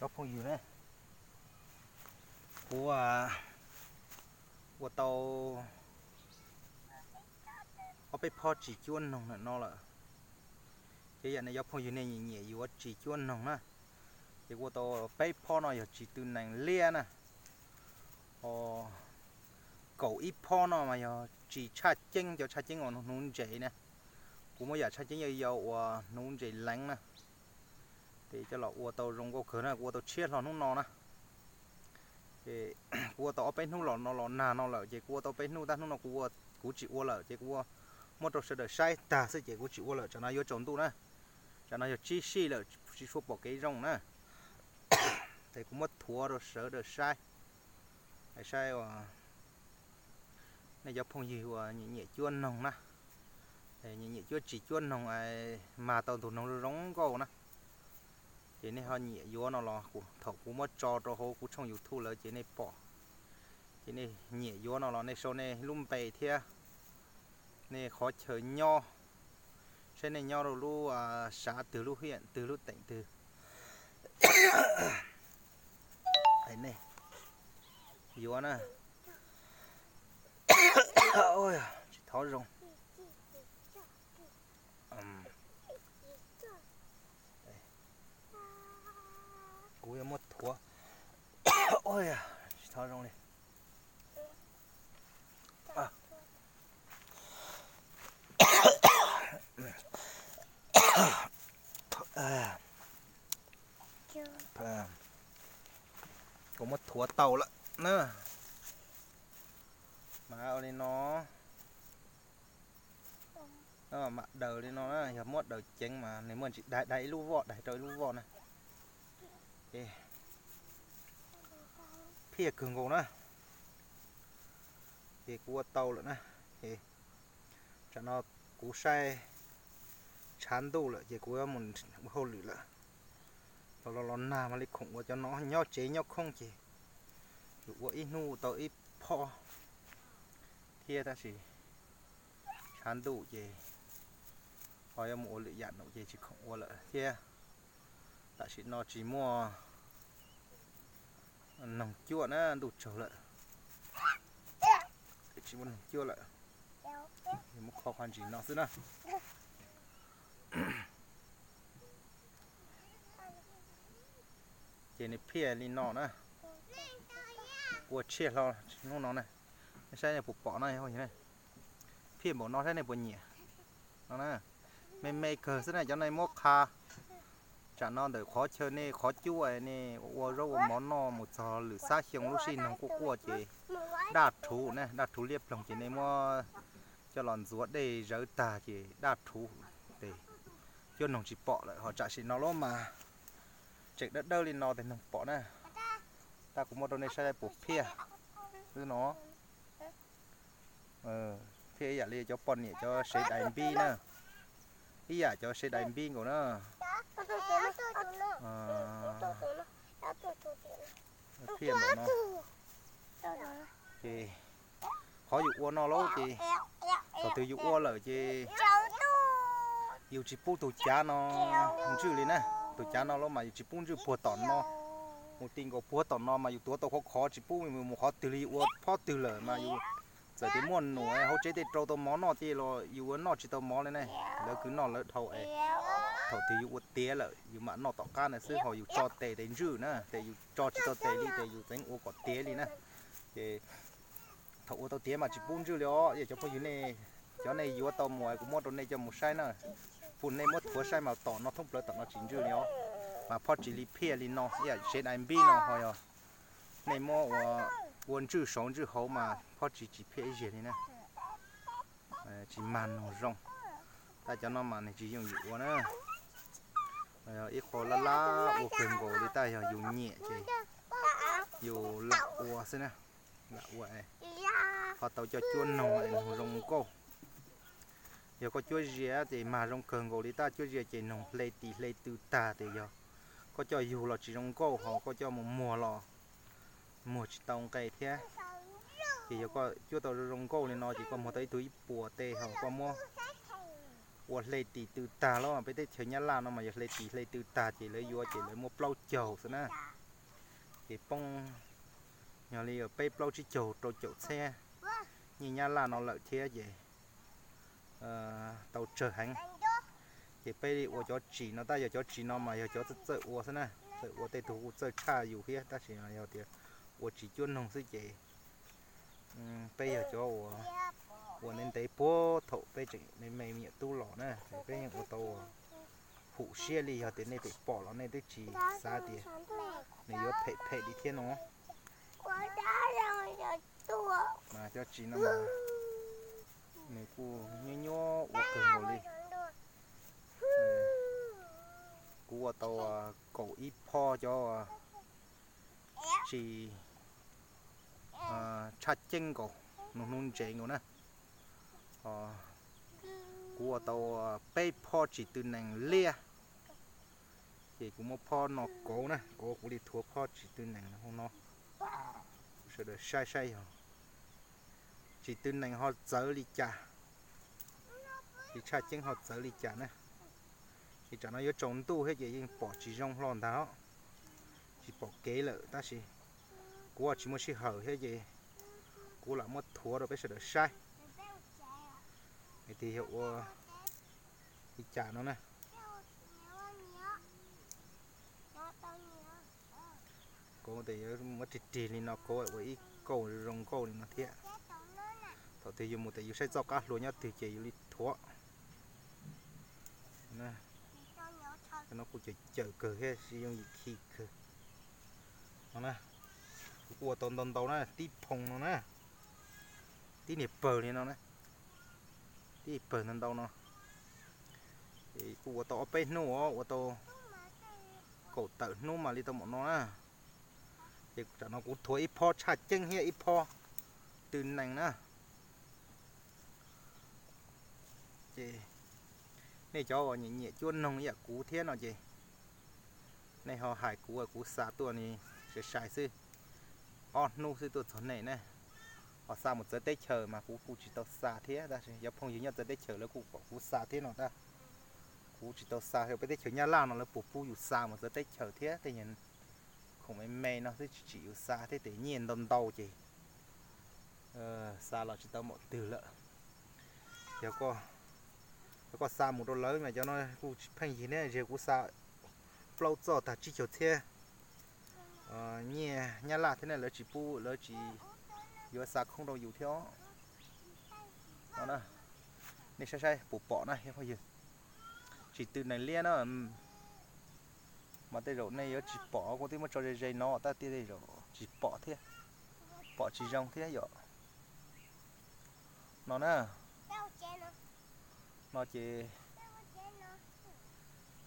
Cov phooj ywg ne, kuv ua tau ob peb phob tsis cuab noog lawm no lawm. Ces yam nej cov phooj ywg nej nyiam yuav tsis cuab noog na, ces kuv ua tau peb phob no yog tsis tw nees liab na. Os, kaum ib phob no mas yog tsis tshaj ceeb, cov tshaj ceeb uas hnuv ntses na. Kuv muab yam tshaj ceeb yau yau uas hnuv ntses leev na, ces coj los ua tau zoo nkauj kawg na. Kuv ua tau tshiab hlo hnub no na. Ces kuv ua tau ob peb hnub los no los nag no lawm, ces kuv ua tau peb hnub, tab hnub no kuv ua, kuv tsis ua lawm, ces kuv ua muab rau sawv daws saib tag xwb ces kuv tsis ua lawm, tsam no yuav tsaus ntuj na. Tsam no yog tsib sij lawm tsis tshua pom kev zoo na. Ces kuv muab thuav rau sawv daws saib, saib nej cov phooj ywg uas nyiam nyiam cuab noog na, nyiam nyiam cuab tsis cuab noog, mag tau ntug noog zoo zoo nkauj na, ces nej ho nyiam yuav no los thaum kuv muab tso rau hauv kuv tshooj YouTube lawm ces nej pom. Ces nej nyiam yuav no los nej sau nej lub npe thiab nej qhov chaw nyob, saib nej nyob rau lub sav twg, lub hiam twg, lub teem twg. Nej yuav na. Tsis thov zoo. Kuv yuav muab thuav. Tsis thov zoo li. Kuv muab thuav tau lawm na. Mas ua li no, mam daws li no na, yog muab daws ceev mas nws muaj ntsis daig, daig ib lub voj, daig rau ib lub voj na. Ces phiaj kawg nkaus na. Ces kuv ua tau lawm na. Ces tsam no kuv saib tshav ntuj lawm ces kuv yuav mus ua hauj lwm lawm. Los los los nag mas li khoom ua cov no, nyob tsev nyob khoob ces yus ua ib hnub tau ib phob thiab, tab sis tshav ntuj ces ho yuav mus ua lwm yam num ces tsis khoom ua lawm thiab. Tam sim no tsis muaj noog cuab na, ntuj tsaug lawm, tsis muaj noog cuab lawm. Muab kho qhov ntsis no xwb na. Ces nws phiaj li no na. Ua tshiaj hlo hnub no na. Nej saib nej puas pom no. Phiaj npaum no saib nej puas nyiam no na. Me me kawg xwb na, cov nej muab qha. Tsam no ntawm qhov chaw nej qhov cub nej ua zaub ua mov noj mus txog lwm xab xyoo lub sij noog quaj quaj ces daj rhuv na, daj rhuv liab ploog ces nej muab coj los ntxuav dej zawv tag ces daj rhuv ces cuab noog tsis pom lawm. Ho tsam sim no lub mas tseem dawb dawb li no ces noog pom na. Tab kuv muab rau nej saib puas phiaj xwb no. Phiaj ib yam li cov poj niam cov sev dais npib na, ib yam cov sev dais npib nkaus na. Phiaj npaum no. Ces qhov yus ua no lauj ces thaum twg yus ua lawm ces yus tsis pub tus cav no ntswj li na. Tus cav no lauj mas yus tsis pub ntswj puag tom no mus ti nkaus puag tom no mas yus tuav tau khov khov tsis pub mus qhov twg li, yus ua phob twg lawm mas yus txawm tias muaj num hauv tsev tej rau tau mov noj ces los yus ua noj tsis tau mov li ne. Lawv kwv noj lawv dhau es thaum twg yus ua tiav lawm yus mam noj tom qab na xwb, ho yus tso tes tes ntswj na, ces yus tso tsis tau tes li ces yus txeev ua kom tiav li na. Ces thaum ua tau tiav mas tsis pub ntswj li os. Cov phooj ywg nej, cov nej yuav tau mus kuv muab rau nej coj mus saib na. Pum nej muab thuav saib mas tom no thoob plaws tom no tsis ntswj li os. Mas phob tsis li phiaj li no, ib yam sev dais npib no ho yog nej muab ua ntswj saud ntswj hauv mas phob tsis tsis phiaj ib zaug li na. Tsis mag noog zoo. Tab cov no mas nws tsis yooj yim ua na. Ib qho laj laj ua kawg nkaus li, tab yog yus nyiam ces yus lam ua xwb na. Lam ua ho tau coj cuab noog, noog zoo nkauj. Yog koj cuab zias ces mag zoo kawg nkaus li, tab cuab zias ces noog hle tis hle tw tag ces yog koj coj yug los tsis zoo nkauj, ho koj coj mus muag los muag tsis tau nqe thiab. Ces yog koj cuab tau zoo nkauj li no ces koj muag tau ib tug ib puas teg, ho koj muab ua hle tis tw tag lawm. Peb teb chaws Nyab Laj no mas yog hle tis hle tw tag ces lawv yuav ces lawv muaj plaub caug xwb na. Ces poob yog li peb plaub tsib caug rau caum txhiab nyiaj Nyab Laj no lawm thiab ces tau tsawg heev. Ces peb li ua cov tsim no tab yog cov tsim no mas yog cov txawj ua xwb na, txawj ua tej tug kuj txawj tshaj yus thiab tab sis yog tias ua tsis cuab noog xwb ces peb yog cov uas ua ntev ntev puag thaum peb tseem me me me nyuam tub los na, peb yeej ua tau hum siab li. Yog tias nej pom los nej twb tsis xav tias nws yuav phem phem li thiab no. Mas cov tsis no nws kuj nyuaj nyuaj ua kawg nkaus li. Kuv ua tau kaum ib phob cov tsis tshaj ceeb nkaus, hnub hnub ntsev nkaus na. Kuv ua tau peb phob tsis tw nees liab, ces kuv muab phob no kauv na, kauv kuv li thuav phob tsis tw nees hauv no, sawv daws saib saib yog tsis tw nees ho txawv li cas, tsis tshaj ceeb ho txawv li cas na. Ces tsam no yuav tsaus ntuj thiab ces yeej pom tsis zoo hlo ntag os, tsis pom kev lawm tab sis kuv tsis muaj sij hawm thiab ces kuv lam muab thuav rau peb sawv daws saib hais tias yog ua li cas no na. Kauv tes yuav muab rig rig li no, kauv ua ib kauj zoo nkauj li no thiab. Thaum twg yus mus tes yus saib txoj qab hlua nyob twg ces yus li thuav. No kuj cawm cawm kawg thiab, yooj yim khi kawg. No na, kuv kuj ua tau ntau ntau na, tib phoo no na, tib niag pawg li no na, tib pawg ntau ntau no. Ces kuj ua tau ob peb hnub os, ua tau kaum tawm hnub mam li tau npaum no na. Ces tsam no kuv thuav ib phob tshaj ceeb thiab ib phob tw nees na. Ces nej cov uas nyiam nyiam cuab noog ib yam kuv thiab no ces nej ho hais kuv, kuv xa tuaj ni sai sai xwb, ob hnub xwb tuaj txog nej na. Ho xa mus txawv teb chaws mas kuv kuj tsis tau xa thiab, tab sis cov phooj ywg nyob txawv teb chaws lawv kuj pom kuv xa thiab no tab. Kuv tsis tau xa, peb teb chaws Nyab Laj no lawv puas pub yus xa mus txawv teb chaws thiab, tej nyuag khoom me me no xwb tsis tsim yus xa thiab, tes nyiaj ntau ntau ces xa los tsis tau npaum twg lawm. Yog koj xa mus rau lawv mas cov no kuj tsis pheej yig ne, ze kuv xa plaub txoj tag tsib caug txhiab nyiaj Nyab Laj thiab ne, lawv tsis pub, lawv tsis yuav xa khoob rau yus thiab os. No, nej saib saib puas pom na cov phooj ywg. Tsis tw nees liab na, mas tej zaum nej yuav tsis pom, kuv twb muab tso ze ze no tab sis tej zaum tsis pom thiab, pom tsis zoo thiab yom. No na, no ces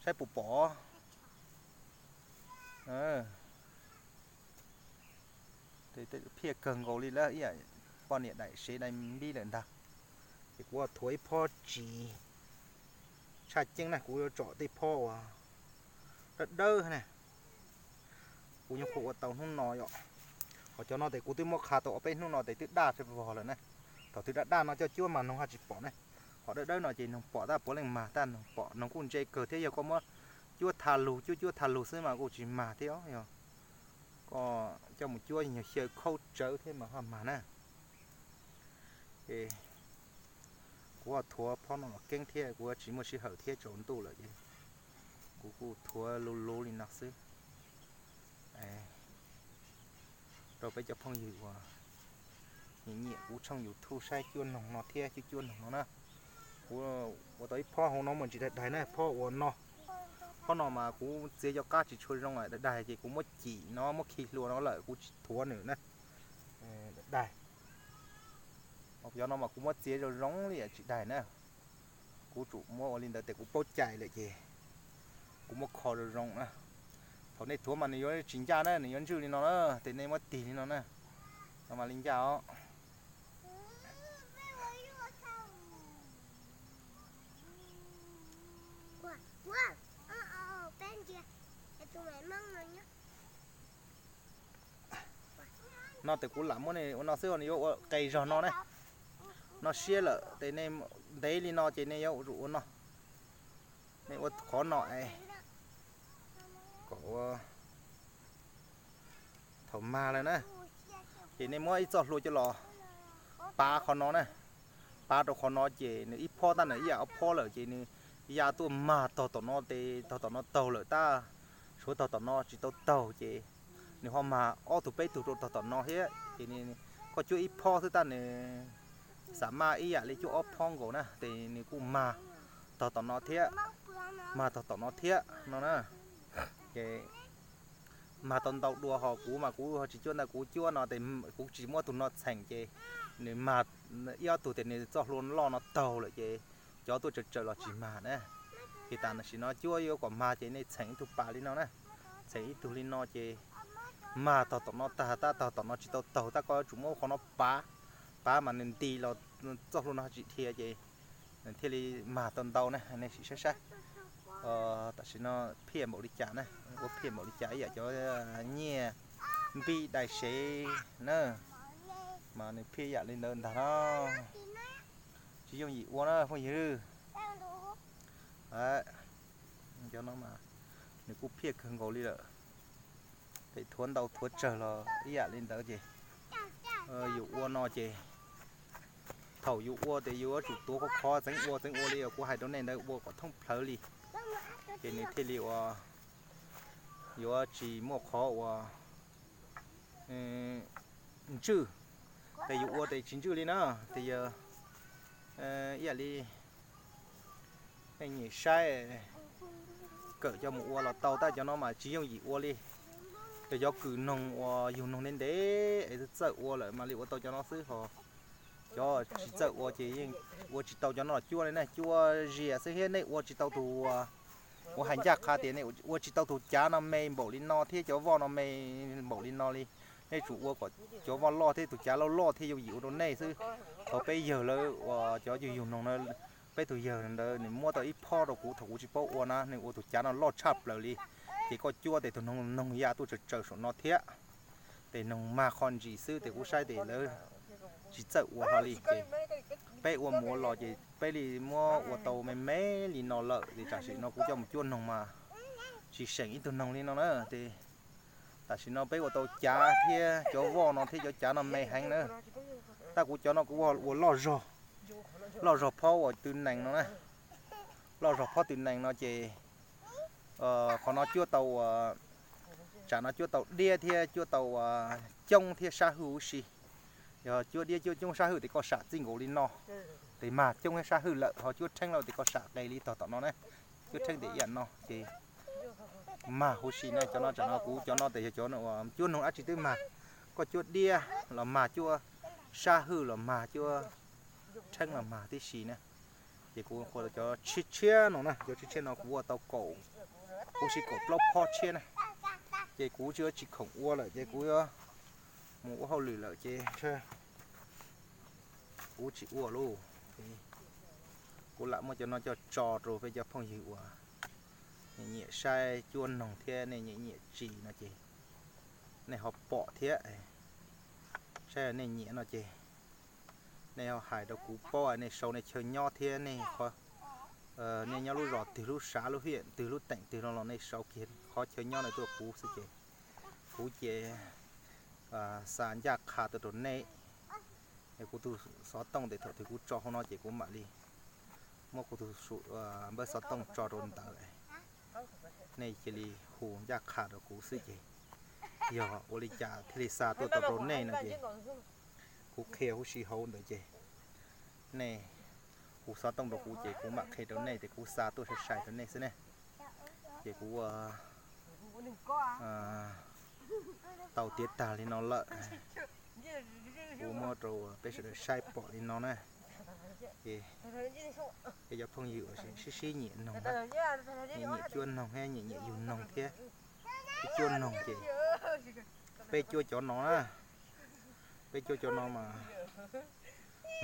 saib puas pom. Phiaj kawg nkaus li lawm, ib yam poj niam daim sev daim npib lawm ntag. Ces kuv thuav ib phob tsis tshaj ceeb na, kuv yuav tsom tej phob uas dawb dawb na. Kuv nyuam qhuav ua tau hnub no yom. Ho cov no tes kuv twb muab qha tau ob peb hnub no tes twb daj vog lawm na. Thaum twg daj daj no coj cuab mas noog haj tsis pom ne. Ho dawb dawb no ces noog pom tab puav leej mag, tab noog pom, noog kuj ntse kawg thiab, yog koj muab cuab tha lug, cuab cuab tha lug xwb mas kuj tsis mag thiab os. Yog koj coj mus cuab nyuag xyaw khaub tsawv thiab mas haj mag na. Ces kuv ho thuav phob no los keeb thiab, kuv tsis muaj sij hawm thiab tsaus ntuj lawm ces kuv kuj thuav luv luv li no xwb. Rau peb cov phooj ywg uas nyiam nyiam kuv tshooj YouTube saib cuab noog no thiab cuab cuab noog no na. Kuv ua tau ib phob hauv no mas tsis daig daig na, phob ua no. Phob no mas kuv txiav cov qab tsis tshua zoo, daig daig ces kuv muab cim no muab khi hlua no lawm, kuv tsis thuav nws na. Daig daig. Cov no mas kuv muab txiav zoo zoo li tsis daig na. Kuv tsum muab ua li ntawd tes kuv paub cai lawm ces kuv muab kho zoo zoo na. Thaum nej thuav mas nws yuav tsis ncaj na, nws yuav ntswj li no na, ces nej muab tig li no na, no mas li ncaj os. No tes kuv lam muab nej ua no xwb, nws yuav ua qe zog no ne. No siab lawm tes nej ntev li no ces nej yuav tsum ua no. Nej ua qhov no es kom ua thaum mag lawm na, ces nej muab ib txoj hlua coj los pav qhov no na, pav rau qhov no ces nws ib phob tab nws ib yam ob phob lawm ces nws ya tuaj mag tog tom no ces tog tom no taug lawm tab, suav tog tom no tsis tau taug ces nws ho mag ob tug peb tug rau tog tom no thiab ces koj cuab ib phob xwb tab nws xam maj ib yam li cuab ob phob nkaus na ces nws kuj mag tog tom no thiab, mag tog tom no thiab no na. Ces mag tau ntau dua ho kuv mas kuv tsis cuab ntawd, kuv cuab no ces kuv tsis muab tus no txheem ces nws mag ib ob tug ces nws txoj hlua loj no taug lawm ces cov tuaj tsaws tsaws los tsis mag na. Ces tam sim no cuab yuav kom mag ces nej txheem ib tug pas li no na, txheem ib tug li no ces mag tog tom no tag tab tog tom no tsis tau taug tab koj yuav tsum muab qhov no pav, pav mas nws nti los txoj hlua no tsis dhia ces nws thiaj li mag tau ntau na. Nej sim saib saib tam sim no phiaj npaum li cas na, ua phiaj npaum li cas ib yam cov nyiaj npib dai sev na, mas nws phiaj yam li ntawd ntag no. Tsis yooj yim ua na phooj ywg. Cov no mas nws kuj phiaj kawg nkaus li lawm, pem thuav ntau thuav tsawg los ib yam li ntawd ces yus ua no ces thaum yus ua ces yus yuav tsum tuav khov khov txeev ua txeev ua li kuv hais rau nej ntawd ua kom thoob plhawv li, ces nws thiaj li ua yuav tsis muaj qhov uas ntswj. Ces yus ua ces tsis ntswj li na, ces yog ib yam li nej nyiam saib kawm coj mus ua los tau tab cov no mas tsis yooj yim ua li. Cov cov kws noog uas yug noog ntev ntev es txawj ua lawm mam li ua tau cov no xwb ho cov tsis txawj ua ces yeej ua tsis tau cov no los cuab li na, cuab zias xwb thiab nej ua tsis tau tus uas hais ncaj qha tias nej ua tsis tau tus cav no me npaum li no thiab cov voj no me npaum li no li. Nej tsum ua kom cov voj loj thiab tus cav loj loj thiaj yooj yim ua rau nej xwb. Thaum peb yawg lawv uas cov yug yug noog na, peb tus yawg ntawd nws muab tau ib phob rau kuv thaum kuv tsis paub ua na, nws ua tus cav no loj tshaj plaws li. Ces koj cuab ces tus noog noog ya tuaj tsaws tsaws saum no thiab. Ces noog mag qhov ntsis xwb ces kuv saib ces lawv tsis txawj ua hlo li ces peb ua mus ua los ces peb li muab ua tau me me li no lawm ces tam sim no kuv coj mus cuab noog mas tsis seem ib tug noog li no na. Ces tam sim no peb ua tau cav thiab cov voj no thiab cov cav no me heev na. Tab kuv cov no kuv ua loj zog, loj zog phob uas tw nees no na. Loj zog phob tw nees no ces qhov no cuab tau uas, tsam no cuab tau diab thiab cuab tau uas coob thiab sab hwj huv si. Yog cuab diab cuab coob sab hwj ces koj sam txij nkaus li no, ces mag coob thiab sab hwj lawm, ho cuab rheeb lawm ces koj sam qes li tog tom no na. Cuab rheeb ces ib yam no ces mag huv si na. Cov no tsam no kuv cov no ces yog cov uas cuab noog dab tsi twb mag, koj cuab diab los mag, cuab sab hwj los mag, cuab rheeb los mag tib si na. Ces kuv qhuas cov tshiab tshiab no na, cov tshiab tshiab no kuv ua tau kaum, kuv siv kaum plaub phob tshiab na. Ces kuv tsis, tsis khoom ua lawm ces kuv yuav mus ua hauj lwm lawm ces kuv tsis ua lauj. Kuv lam muab cov no coj tso rau peb cov phooj ywg uas nyiam saib cuab noog thiab nej nyiam nyiam tsis no ces nej ho pom thiab, saib nej nyiam no ces nej ho hais rau kuv paub, nej sau nej chaw nyob thiab nej, nej nyob lub zos twg lub sav lub hiam twg lub teem twg no los nej sau kiag qhov chaw nyob no tuaj kuv xwb ces kuv ces xa ncaj qha tuaj rau nej. Es kuv tus xov tooj ces thaum twg kuv tso hauv no ces kuv mam li muab kuv tus npawb xov tooj tso rau ntawd, nej cia li hu ncaj qha rau kuv xwb ces yog ua li cas thiaj li xa tuaj tau rau nej no ces kuv qhia huv si hauv ntawd ces nej hu xov tooj rau kuv ces kuv mam qhia rau nej ces kuv xa tuaj sai sai rau nej xwb ne. Ces kuv tau tiav tag li no lawm, kuv muab rau peb sawv daws saib pom li no na. Ces peb cov phooj ywg uas sib sib nyiam noog, nyiam nyiam cuab noog thiab nyiam nyiam yug noog thiab, peb cuab noog ces peb cuab cov no na, peb cuab cov no mas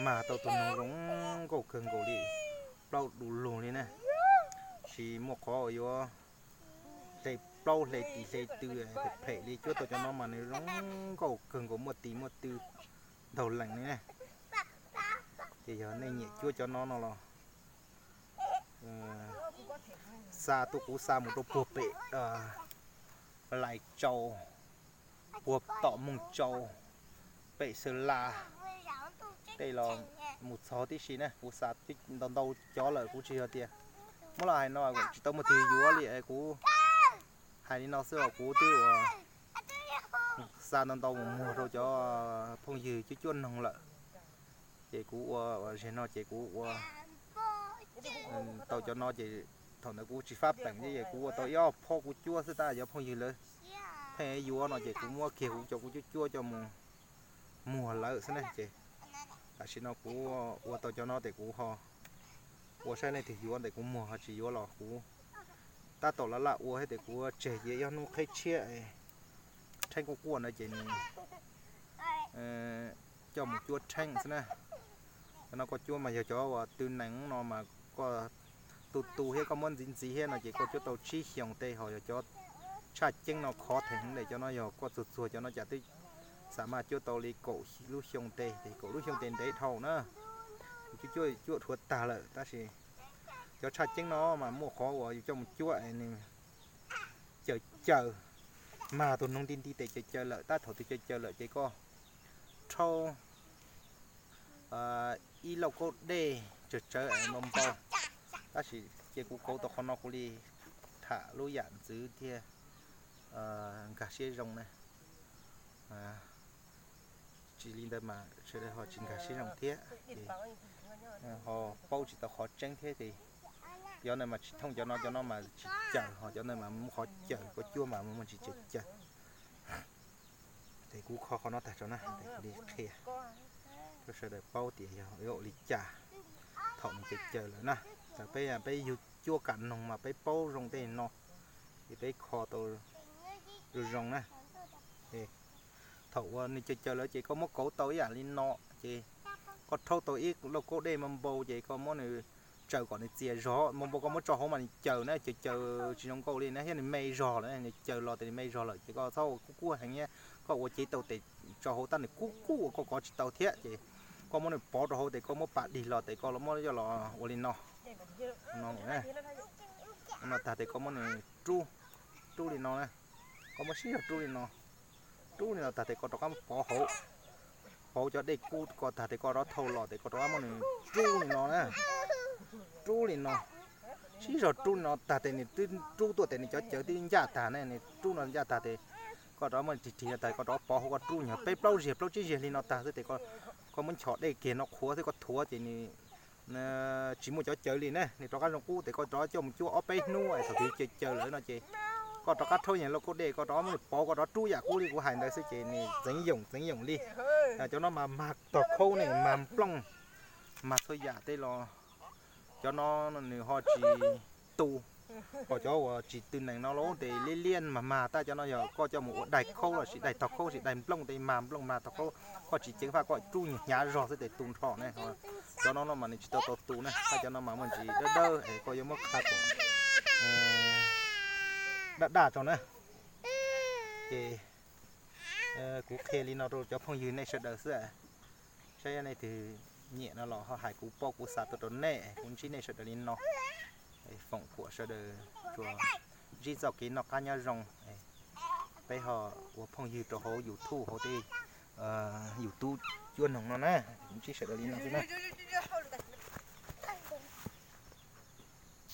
mag tau tus noog zoo nkauj kawg nkaus li, plaub du lug li na. Tsis muaj qhov uas yuav hle plaub hle tis hle tw phem phem li, cuab tau cov no mas nws zoo nkauj kawg nkaus, muaj tis muaj tw ntaug lees li na. Ces yog nej nyiam cuab cov no no los xa tuaj, kuv xa mus rau puag pem Lais Tsau, puag tom Mooj Tsau, pem Xeev Las tej los mus txog tib si na. Kuv xa ntau ntau cov lawm, kuv tsis yog tias muab los hais no tsis tau muaj twg yuav li es kuv hais li no xwb os. Kuv twb ua xa ntau ntau mus muag rau cov phooj ywg cuab cuab noog lawm, ces kuv ua, ua zem no ces kuv ua tau cov no ces thaum ntawd kuv tsis fab peem thiab, kuv ua tau ib ob phob kuv cuab xwb tab cov phooj ywg lawv pheej yuav no ces kuv muab kiag kuv cov kuv cuab cuab coj mus muag lawm xwb na ces tam sim no kuv ua tau cov no ces kuv ho ua saib leej twg yuav ntawm kuv muag, ho tsis yuav los kuv tab tom laj laj ua thiab ces kuv tseg ces ib hnub qhib tshiab rheeb kuj quaj ntawd ces nws coj mus cuab rheeb xwb na. Cov no koj cuab mas yog cov uas tw nees no mas koj tu tu thiab koj muab ntxiv ntxiv thiab no ces koj cuab tau tsib xyoos tej, ho yog cov tshaj ceeb no khov theem heev ces cov no yog koj txuag txuag cov no cas twb xam maj cuab tau li kaum lub xyoo tej, ces kaum lub xyoo tej ntev dhau na. Kuv cuab cuab cuab dhuav tag lawm tab sis cov tshaj ceeb no mas muaj qhov uas yus coj mus cuab es nws caws caws, mag tus noog nti nti tes caws caws lawm, tab thaum twg caws caws lawm ces koj rhaub ib lauj kaub dej tsawv tsawv npau npau. Tab sis ces kuv kauv tau qhov no kuv li tham lub yam ntxwv thiab nkag siab zoo na. Tsis li ntawd mas sawv daws ho tsis nkag siab zoo thiab, ces ho paub tsis tau qhov tseeb thiab ces cov ntawd mas tsis thooj cov no, cov no mas tsis caws, ho cov ntawd mas muaj qhov caws, koj cuab mas muaj tsis caws caws. Ces kuv kho qhov no tag tso na, ces kuv li qhia rau sawv daws paub tias yog ua li cas thaum nws caws caws lawm na. Thaum peb, peb yug cuab kam noog mas peb paub zoo tej no, ces peb kho tau zoo zoo na. Thaum uas nws caws caws lawm ces koj muab kauv tau ib yam li no, ces koj rhaub tau ib lauj kaub dej npau npau ces koj muab nws tsaws kom nws txias zog npau npau, koj muab tso hauv mas nws caws na, caws caws tsis zoo nkauj li na, thiab nws me zog lawm, nws caws los ces nws me zog lawm ces koj txhob ua kub kub heev thiab, koj ua cev tau tes tso hauv tab nws kub kub ua koj kov tsis tau thiab ces koj muab nws pov rau hauv ces koj muab pas dig los ces koj muab coj los ua li no. No tag ces koj muab nws rub, rub li no na, koj muab sib zog rub li no, rub li no tag ces koj rov qab pov hauv, pov cov dej kub ko tag ces koj rov thau los ces koj rov qab muab nws rub li no na, rub li no, sib zog rub li no tag ces nws twb rub tuaj ces nws cov cawv twb ncaj tag ne, nws rub no ncaj tag ces koj rov muab rig rig no tag koj rov pov hauv, koj rub nyuag peb plaub ziag plaub tsib ziag li no tag xwb ces koj muab nchos dej kiag no qhuav xwb, koj thuav ces nws tsis muaj cov cawv li ne, nws rov qab zoo qub ces koj rov coj mus cuab ob peb hnub es thaum twg caws caws lawm no ces koj rov qab rhaub yog lauj kaub dej, koj rov muab nws pov, koj rov rub yam qub li kuv hais ntawd xwb ces nws txeev yoom txeev yoom li. Cov no mas mag tog khaub ne, mag nplooj, mag txhua yam tej los cov no nws ho tsis tu. Pom cov uas tsis tw nees no los ces liab liab mas mag, tab cov no yog koj coj mus ua daig khaub los sis daig tog khaub sis daig nplooj ces mag nplooj mag tog khaub, koj tsis ceev faj koj rub hnyav zog xwb ces tu nrho ne. Cov no no mas nws tsis tau tau tu ne, tab cov no mas muaj ntsis dawb dawb es koj yuav muab qha kom daj daj rau na. Ces kuv qhia li no rau cov phooj ywg nej sawv daws xwb. Saib nej twg nyiam no los ho hais kuv paub kuv xa tuaj rau nej, kuv ntsib nej sawv daws li no. Foom kuam sawv daws tsuas ntsib txoj kev noj qab nyob zoo. Peb ho ua phooj ywg rau hauv YouTube, hauv tej YouTube cuab noog no na, kuv ntsib sawv daws li no xwb na.